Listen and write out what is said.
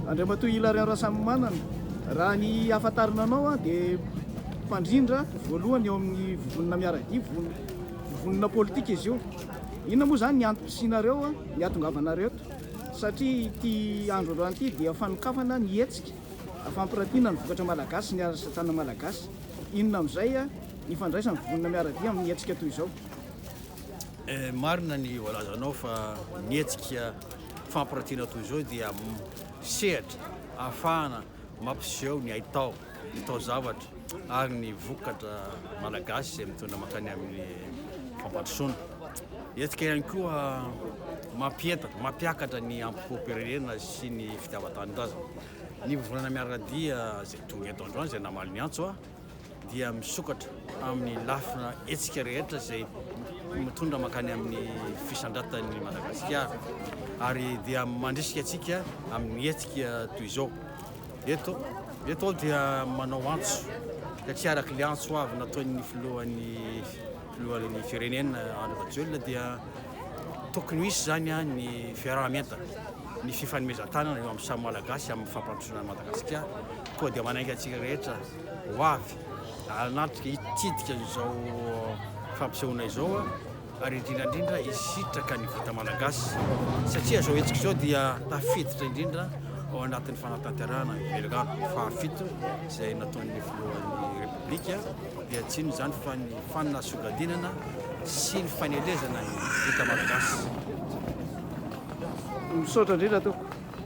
Andriamatoa Hilarion Rasamimanana, raha ny ahafantarana anao dia mpandrindra voalohany eo amin'ny vovonona miara-dia, vovonona politika izy io. Inona moa izany ny antom-pisianareo, ny hahatongavanareo eto? Satria ity andro androany ity dia fanokafana ny hetsika fampiratiana ny vokatra malagasy sy ny asa tanana malagasy. Inona amin'izay ny ifandraisan'ny vovonona miara-dia amin'ny hetsika toy izao? Marina ny voalazanao fa ny hetsika fampiratiana toy izao dia sehatra ahafahana mampiseho ny haitao, ny taozavatra ary ny vokatra malagasy izay mitondra mankany amin'ny fampandrosoana. Hetsika ihany koa mampientana, mampiakatra ny ampohom-pirenena sy ny fitiavan-tanindrazana. Ny Vovonana Miara-dia izay tonga eto androany, izay namaly ny antso, dia misokatra amin'ny lafina hetsika rehetra izay mitondra mankany amin'ny fisandratan'i Madagasikara ary dia mandrisika antsika amin'ny hetsika toy izao. Eto, eto aho dia manao antso satria araka ilay antso avy nataon'ny filohan'ny filohan'ny firenena Andry Rajoelina dia tokony ho hisy izany ny fiaraha-mientana, ny fifanomezan-tanana eo amin'ny samy Malagasy amin'ny fampandrosoana an'i Madagasikara. Koa dia manainga antsika rehetra ho avy hanatrika hitsidika izao fampisehoana izao ary indrindra indrindra hisitraka ny vita malagasy satria izao hetsika izao dia tafiditra indrindra ao anatin'ny fanatanterahana ny velirano fahafito izay nataon'ny filohan'ny Repoblika dia tsy inona izany fa ny fanasongadinana sy ny fanelezana ny vita malagasy. Misaotra indrindra tompoko.